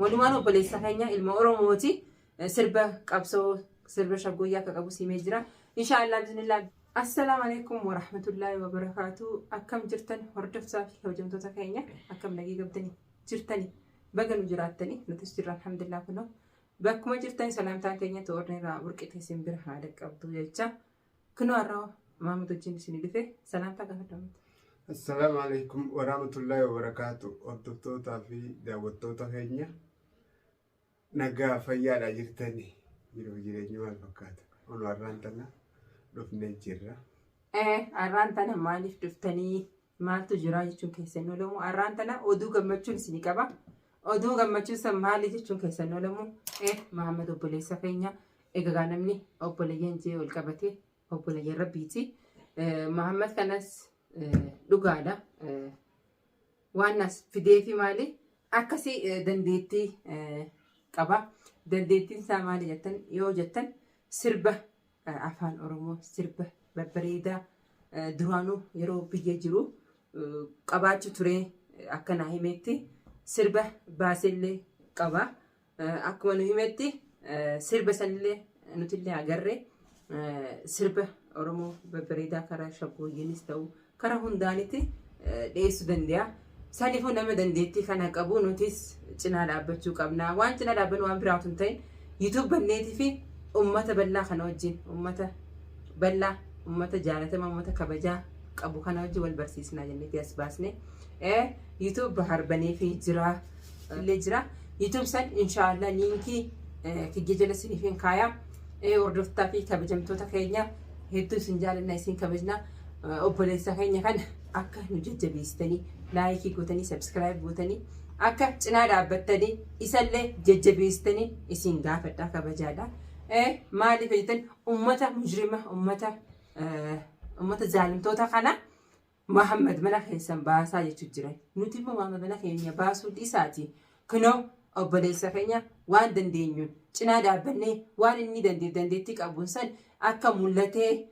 Walumaan obboleessa keenya ilma Oromooti. Sirba qabsoo sirba shaggooyyaa akka qabu simee jira. Inshaallah bismillah. Assalaamu alaikum warahmatullaahi wabarakaatu. Akkam jirtan hordoftoota fi kabajamtoota keenya, akkam nagee qabdanii jirtanii? Baga nu jiraattanii, nutis jirra alhamdulillah. Kunoo bakkuma jirtan salaamtaan keenya toorni irraa burqite isin bira haa dhaqqabdu jecha. Kunoo har'a Maamud wajjin isin dhufe, salaamtaa gaafadhamu. Assalaamu alaikum warahmatullaahi wabarakaatu. Hordoftootaa fi daawwattoota keenya, nagaa fayyaadha jirtanii? Jiruuf jireenyi maal fakkaata? Onu har'aan tana dhufnee jirra. Har'aan tana maaliif dhuftanii, maaltu jira jechuun keessan oolamu. Har'aan tana oduu gammachuun isinii qaba. Oduu gammachuun san maali jechuun keessan oolamu. Mahammad obboleessa keenya, egaa namni obboleeyyan jee wal qabate obboleeyyan rabbiiti. Mahammad kanas dhugaadha. Waan as fideefi maali? Akkasii dandeettii qaba. Dandeettiin isaa maali jettan yoo jettan, sirba afaan Oromoo, sirba babbareedaa duraanuu yeroo biyya jiru qabaachuu ture, akka naa himetti sirba baasellee qaba. Akkuma nu himetti sirba sanillee nutillee agarre, sirba Oromoo babbareedaa karaa shaggooyyeenis ta'u karaa hundaanitti dhiyeessuu danda'a. Saniifuu nama dandeettii kana qabu nutis cinaa dhaabbachuu qabna. Waan cinaa dhaabbannu waan biraatu hin ta'in, YouTube banneetii fi uummata bal'aa kana wajjin, uummata bal'aa, uummata jaalatamaa, uummata kabajaa qabu kana wajjin wal barsiisnaa jenneeti as baasne. YouTube Bahar banee fi jira illee jira. YouTube san inshaallah liinkii kiyya jala isiniif hin kaayaa. Hordoftaa fi kabajamtoota keenya, hedduu isin jaalanna, isin kabajna. Obboleessa keenya kana akka nu jajjabeessitanii, like gootanii, subscribe gootanii, akka cinaa dhaabbattanii isallee jajjabeessitanii isin gaafadha kabajaadha. Maaliif jettan, ummata mujrima, ummata zaalimtoota kana Muhammad mana keessan baasaa jechuu jiran. Nuti immoo Muhammad mana keenya baasuu dhiisaati. Kunoo obboleessa keenya waan dandeenyuun cinaa dhaabbannee, waan inni dandeettii qabuun san akka mul'atee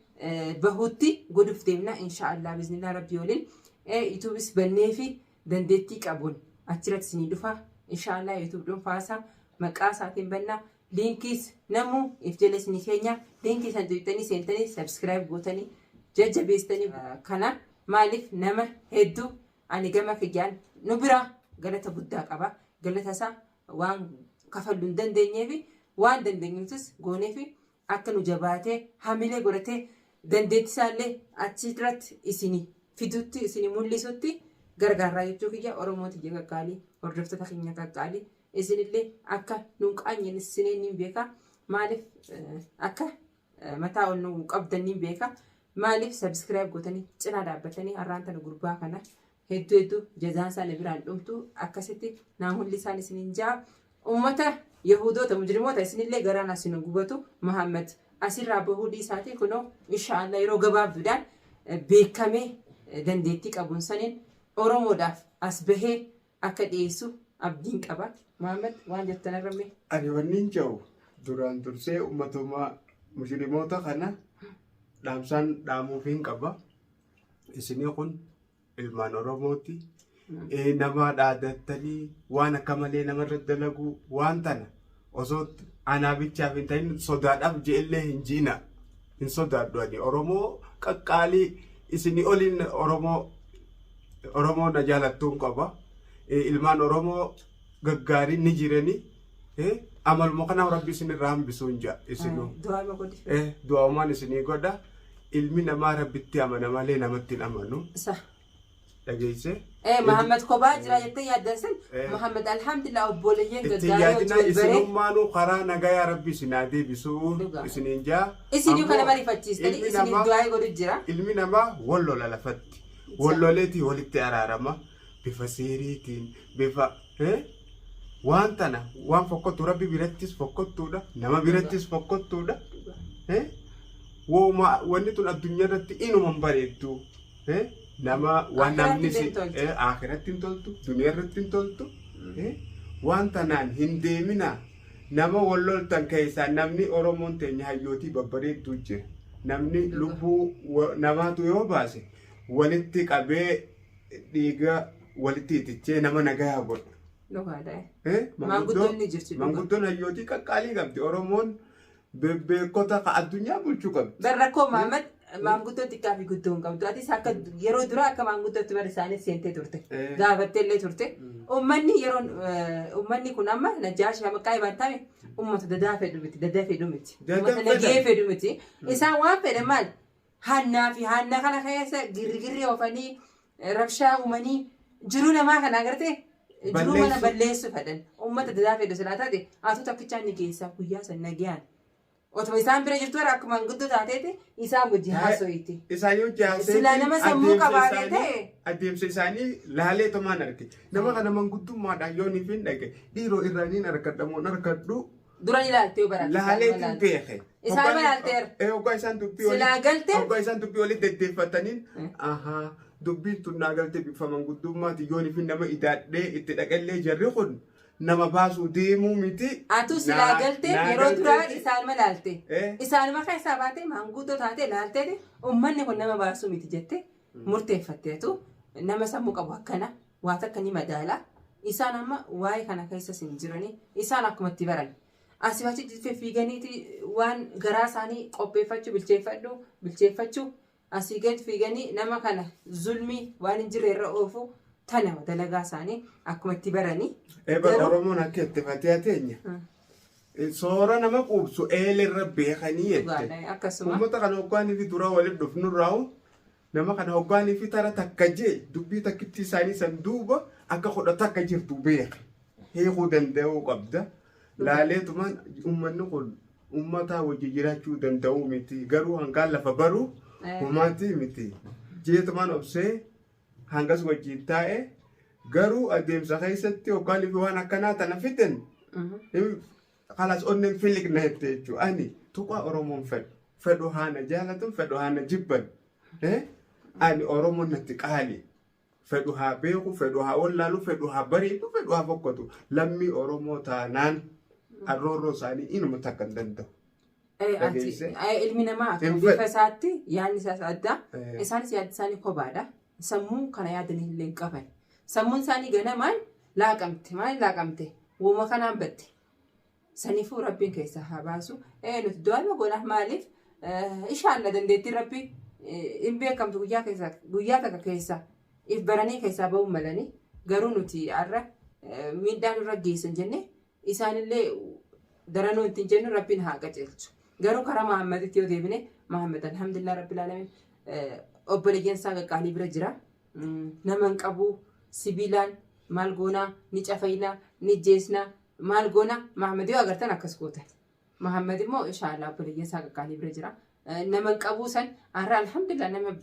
bahutti godhuuf deemna inshaallah biiznillaa rabbii waliin. YouTubis bannee fi dandeettii qabuun achirratti isinii dhufa inshaallah. YouTube dhuunfaasaa maqaa isaatiin bannaa, liinkiis namuu if jala isinii keenya, liinkii san tuqxanii seentanii subscribe gootanii jajjabeessitanii kana. Maaliif, nama hedduu ani gama kiyyaan nu bira galata guddaa qaba. Galata isaa waan kafallu hin dandeenyeefi, waan dandeenyutis gooneefi akka nu jabaatee hamilee godhatee dandeettii isaallee achirratti isinii fidutti, isinii mul'isutti gargaarraa jechuu kiyya. Oromoo tiyya qaqqaalii, hordoftoota keenya qaqqaalii, isinillee akka nun qaanyeen isineen ni beeka. Maaliif, akka mataa ol nu qabdan ni beeka. Maaliif, subscribe gootanii cinaa dhaabbatanii har'aan tana gurbaa kana hedduu hedduu jazaan isaanii biraan dhumtu akkasitti naa mul'isaan isiniin jaa. Ummata Yahudoota mujrimoota, isinillee garaan asin gubatu. Muhammad asirraa bahuu dhiisaatii, kunoo inshaallah yeroo gabaabduudhaan beekamee dandeettii qabuun saniin Oromoodhaaf as bahee akka dhiyeessu abdiin qaba. Muhammad, waan jettan irra. Ani wanni jedhu, duraan dursee uummatuma musliimoota kana dhaamsaan dhaamuuf hin qaba. Isinii kun ilmaan Oromooti. Nama dhaadattanii waan akka malee namarra dalaguu, waan tana osoo anaa bichaaf hin ta'in sodaadhaaf je'ellee hin ji'ina. Hin sodaadhu ani Oromoo qaqqaalii isinii oliin Oromoo na jaalattuun qaba. Ilmaan Oromoo gaggaariin ni jirani. Amaluma kanaaf rabbi isin irraa hambisuun ja'a isinuu. Du'aa godhi. Du'aumaan isinii godha. Ilmi namaa rabbitti amana malee namatti hin amanu. Sa. Dhageessee? Muhammad kophaa jira jettee yaaddan san, Muhammad alhamdulillah obboleeyyan Itti gaggaarii yaadina. wajjin wal baree. Isinummaanuu karaa nagayaa rabbi isin haa deebisuu Dhugaa. isiniin jaa. Isinii kana Ammoo mariifachiistanii ilmi isiniif du'aa godhu jira. Ilmi namaa wal lola lafatti. Wal loleetii walitti araarama. Bifa seeriitiin, bifa waan tana waan fokkottu rabbi birattis fokkottuudha, nama birattis fokkottuudha. Wooma wanni tun addunyaa irratti inuma hin bareeddu. Nama waan namni Akhiratti si hin toltu. Akhiratti hin toltu, duniyaa irratti hin toltu. Waan tanaan hin deemina. Nama wal loltan keessaa namni Oromoon teenya hayyootii babbareedduu jira. Namni lubbuu namaatu yoo baase walitti qabee dhiiga walitti itichee nama nagayaa godhu. Dhugaadha. Eh, Maanguddoon ni jirti dhugaa. Maanguddoon hayyootii qaqqaalii qabdi. Oromoon bebbeekota ka addunyaa bulchuu qabdi. Bar rakkoo Mahammad maanguddoo xiqqaa fi guddoo hin qabdu. Atis akka yeroo duraa akka maanguddootti bara isaanii seentee turte. Gaafattee illee turte. Uummanni yeroo uummanni kun amma Najjaash maqaa ibantame uummata dadaa fedhu miti. Dadaa fedhu miti. Dadaa Uummata fedhan. nagee fedhu miti. Isaan waan fedhan maal? Hannaa fi hanna kana keessa girgirri oofanii rabshaa uumanii jiruu namaa kana agartee jiruu mana Balleessu. balleessu fedhan. Uummata dadaa fedhu silaa taate atuu takkichaan ni geessaa guyyaa san nagayaan. Otuma isaan bira jirtu akka maanguddoo taateeti isaan wajjin haaso'itti. Isaan yoo jaasee Silaa nama sammuu qabaate ta'e. Adeemsa isaanii laalee tomaan arge. Nama kana manguddummaadhaan yoo niif hin dhaqe dhiiroo irraa niin argadha moo hin argadhu Dura ni ilaaltee yoo baratte. laaleetiin beeke. Isaan ilaalteera. Hoggaa isaan dubbii Silaa galte. Hoggaa isaan dubbii walitti deddeeffataniin ahaa dubbiin tun naa galte bifa manguddummaati yoo niif nama idaadhee itti dhaqellee jarri kun nama baasuu deemuu miti. Atu silaa galte Naa yeroo duraa galteeti. isaanuma laalte. Eh. Isaanuma keessaa baatee maanguddoo taatee laalteeti uummanni kun nama baasuu miti jettee murteeffatteetu nama sammuu qabu akkana waa takka ni madaala. Isaan amma waa'ee kana keessas hin jirani. Isaan akkuma itti baran. Asii achi fiiganiiti waan garaa isaanii qopheeffachuu bilcheeffadhu bilcheeffachuu asii gad fiiganii nama kana zulmii waan hin jirre irra oofu tana dalagaa isaanii akkuma itti baranii. Eeba Garuu- Oromoon akka itti fatee teenya. Soora nama quubsu eelerra beekanii jette. Dhugaadha akkasuma. Uummata kana hoggaanii fi dura walitti dhufnurraa'u nama kana hoggaanii fi tara takka jee dubbii takkitti isaanii san duuba akka kudha takka jirtu beeke. Hiikuu danda'uu qabda. Laaleetumaan uummanni kun uummataa wajji jiraachuu danda'uu miti. Garuu hangaan lafa baruu humaatii miti. Jeetumaan obsee hangas wajjin taa'e garuu adeemsa keessatti hoggaanii fi waan akkanaa tana fidan Kalas onneen filiqna jette jechuudha. Ani tuqaa Oromoon fedhu. Fedhu haana jaalatan, fedhu haana jibban. Ani Oromoon natti qaali. Fedhu haa beeku, fedhu haa wallaalu, fedhu haa bareedu, fedhu haa fokkatu. Lammii Oromoo taanaan arroorroo isaanii inuma takka hin danda'u. Ati Dhageesse? ilmi namaa akkuma Hin bifa fedhu. isaatti yaadni isaas adda. Isaanis yaadni isaanii kophaadha. Sammuu kana yaadanii illee hin qaban. Sammuun isaanii ganamaan laaqamte. Maal laaqamte? Uuma kanaan batte. Saniifuu rabbiin keessaa haa baasu. Nuti du'aa goona maaliif? Ishaalla dandeettiin rabbi hin beekamtu guyyaa keessa guyyaa takka keessa if baranii keessaa ba'uu malanii garuu nuti har'a miidhaa nurra geessan jenne isaanillee daranuu ittiin jennu rabbiin haa qajeelchu. Garuu karaa Mahammaditti yoo deebine Mahammad alhamdulillah rabbil alamin obboleeyyan isaa qaqqaalii bira jira. Nama hin qabu sibiilaan maal goonaa ni cafaynaa ni jeesnaa maal goonaa Mahammad yoo agartan akkas gootan. Mahammad immoo inshaallah obboleeyyan isaa qaqqaalii bira jira. Nama hin qabuu san har'a alhamdulillah nama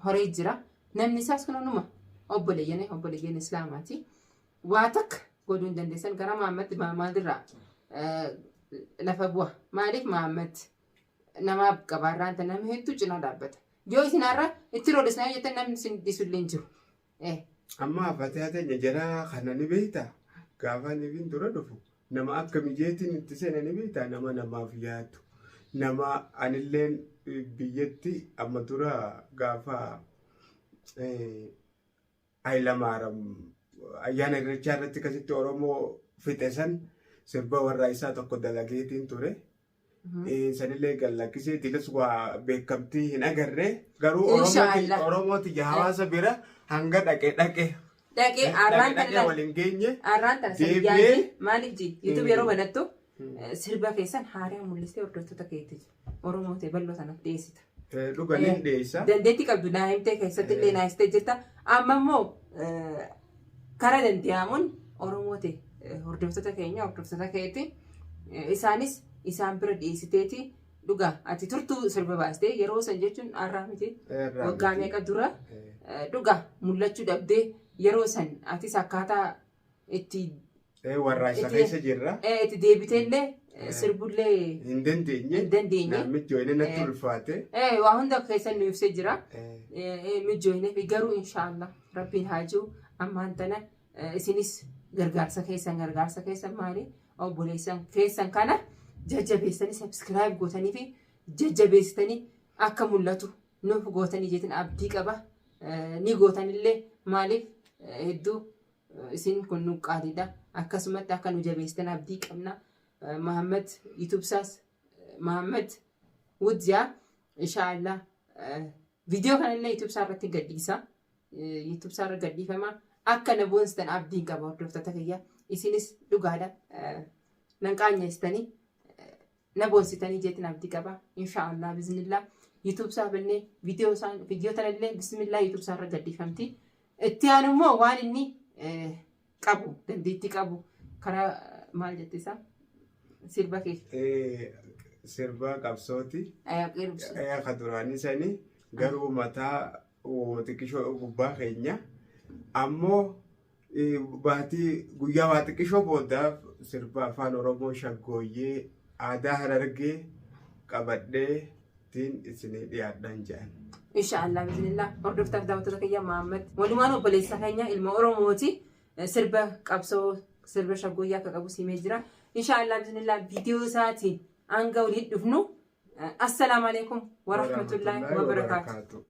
horee jira. Namni isaas kun numa obboleeyyan obboleeyyan islaamaati. Waa takka godhuu hin dandeessan gara Mahammad maalirraa lafa bu'a. Maaliif Mahammad namaaf qabaarraan tan nama hedduu cinaa dhaabbata. Yoo isin har'a itti roodhisnaa yoo jettan namni isin dhiisu illee hin jiru. Amma fatee teenya jara kana ni beektaa? Gaafa ni dura dhufu nama akka mijeetiin itti seena ni beektaa? Nama namaaf yaadu. Nama anilleen biyyatti amma dura gaafa Hayilamaariyaam ayyaana irreechaa irratti akkasitti Oromoo fixe san sirba warra isaa tokko dalageetiin ture. Sanillee gallakkisee tilis waa beekamtii hin agarre garuu Inshaallah. Oromooti hawaasa bira hanga dhaqe dhaqe Dhaqee arraan dhaqe dhaqe tana waliin geenye arraan tana deebi'ee- yaadni maaliif ji YouTube yeroo banattu sirba keessan haaraa mul'istee hordoftoota keetti Oromoo ta'e bal'oo sanaaf dhiyeessita. Dhuganiin dhiyeessa. Dandeettii qabdu naa himtee keessatti illee naa himtee jirta. Amma immoo karaa danda'amuun Oromoo ta'e hordoftoota keenya hordoftoota keetti isaanis isaan bira dhiyeessiteeti dhugaa ati turtuu sirba baastee yeroo san jechuun har'aa miti waggaa meeqa dura dhugaa mul'achuu dhabdee yeroo san atis akkaataa itti Warraa isa keessa jirra. Itti deebiteellee sirbullee Hin dandeenye. Hin dandeenye. Namichi wayina natti ulfaate. Waa hunda keessan nu ibsee jira. Mijooyine fi garuu inshaallah rabbiin haa jiru ammaan tana isinis gargaarsa keessan maali obboleessan keessan kana jajjabeessanii subscribe gootanii fi jajjabeessitanii akka mul'atu nuuf gootanii jeetiin abdii qaba. Ni gootanillee maaliif hedduu isin kun nu qaaliidha. Akkasumatti akka nu jabeessitan abdii qabna. Mahammad YouTube isaas Mahammad Wudyaa inshaallah viidiyoo kanallee YouTube isaa irratti gadhiisa. YouTube isaa irra gadhiifama. Akka na boonsitan abdiin qaba hordoftoota kiyya. Isinis dhugaadha. Nan qaanyeessitanii na boonsitanii jeetiin abdii qaba. Inshaallah biznillah. YouTube isaa bannee viidiyoo isaa viidiyoo tanallee bismillah YouTube isaa irra gadhiifamti. Itti aanu immoo waan inni qabu dandeettii qabu karaa maal jette isaa sirba kee. Sirba qabsooti. Ka duraanii sani garuu mataa xiqqishoo gubbaa keenya ammoo baatii guyyaa waa xiqqishoo boodaaf sirba afaan Oromoo shaggooyyee aadaa Harargee qabadhee tiin isinii dhiyaadhaan jedhan. Inshaallah bismillah hordoftaaf daawwattoota kiyya Mahammad walumaan obboleessa keenya ilma Oromooti sirba qabsoo sirba shaggooyyee akka qabu simee jira. Inshaallah bismillah viidiyoo isaatiin hanga waliin dhufnu assalaamu alaikum warahmatullahi wabarakaatu.